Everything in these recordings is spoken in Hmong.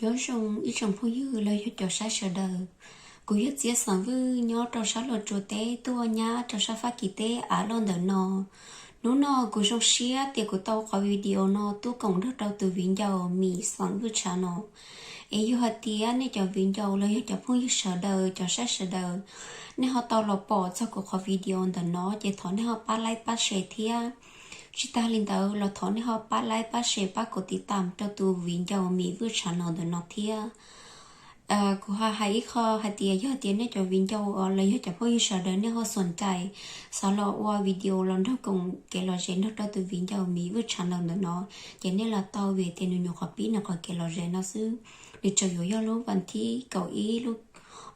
Nyob zoo ib tsoom phooj ywg los yog cov saib sawv daws. Kuv yog Txiab xeem Vwj nyob rau sab Los Tsuas teb tuaj nyab rau sab Fab Kis teb av loj ntawm no. Hnub no kuv zoo siab tias kuv tau qhov video no tuaj koom nrog rau tus viv ncaus Mim xeem Vwj channel no. Es yog hais tias nej cov viv ncaus los yog cov phooj ywg sawv daws, cov saib sawv daws, nej ho tau los pom txog kuv qhov video ntawm no ces thov nej ho pab like pab share thiab. Tsis tas li ntawd los thov nej ho pab like pab share pab kom tiv tam rau tus viv ncaus Mim Vwj channel no ntawm no thiab. Kuv hais ib qho hais tias yog tias nej cov viv ncaus los yog cov phooj ywg sawv daws nej ho xoom cais xav los ua video los nrog koom kev lom zem nrog rau tus viv ncaus Mim Vwj channel ntawm no, ces nej los tau vim tias nws nyuam qhuav pib nws qhov kev lom zem no xwb. Nws tseem yuav yog lub vas thib kaum ib lub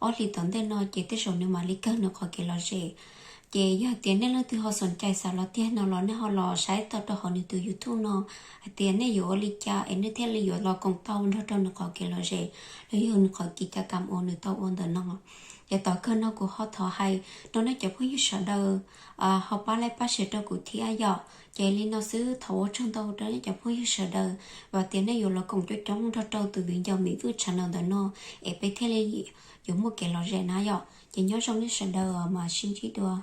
ob hlis tom ntej no ces tej zaum nws mam li kawg nws qhov kev lom zem. Ces yog tias nej leej twg ho xoom cais xav los tiag no los nej ho los saib tau rau hauv nws tus YouTube no hais tias nej yuav ua li cas es nej thiaj li yuav los koom tau nrog rau nws qhov kev lom zem los yog nws qhov kis cas kam uas nws tau ua ntawm no. Ces tom kawg no kuv ho thov hais rau nej cov phooj ywg sawv daws ho pab like pab share rau kuv thiab yom. Ces li no xwb, thov ua tsaug ntau rau nej cov phooj ywg sawv daws, vam tias nej yuav los koom coob coob nrog rau tus viv ncaus Mim Vwj channel ntawm no es peb thiaj li yuav muaj kev lom zem na yom. Ces nyob zoo nej sawv daws mas sib ntsib dua.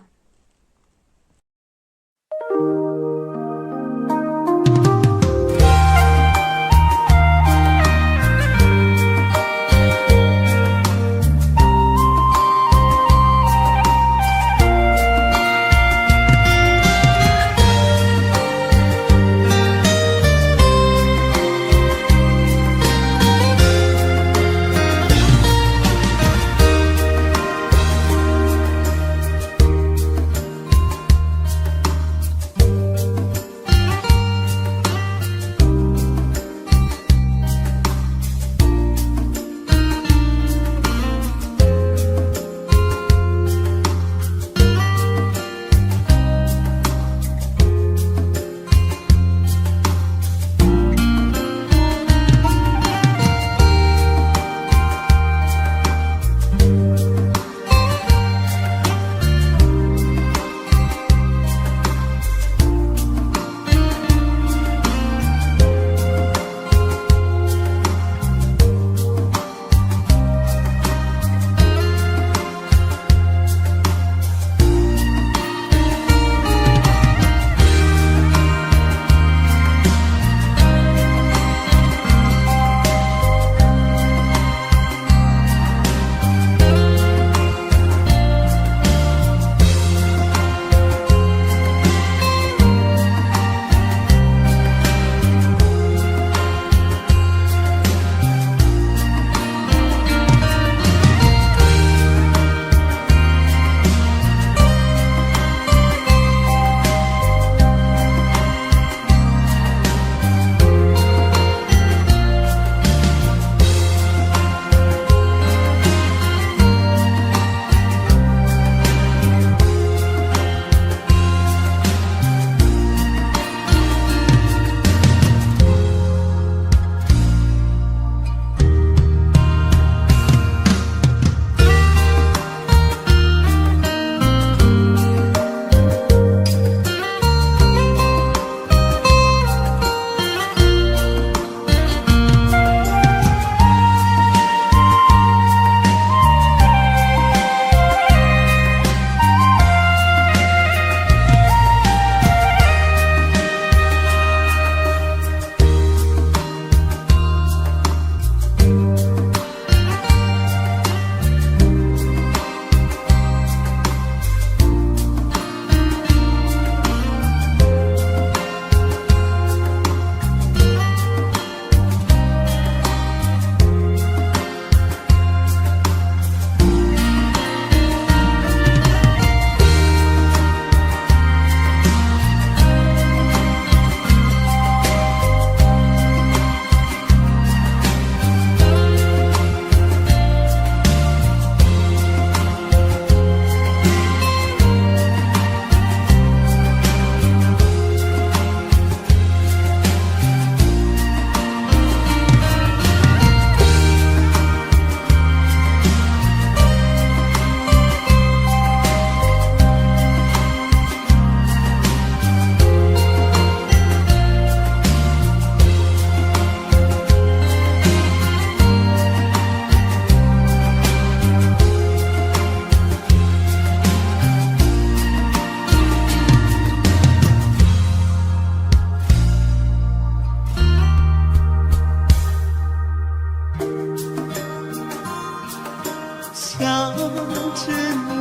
Koj tsis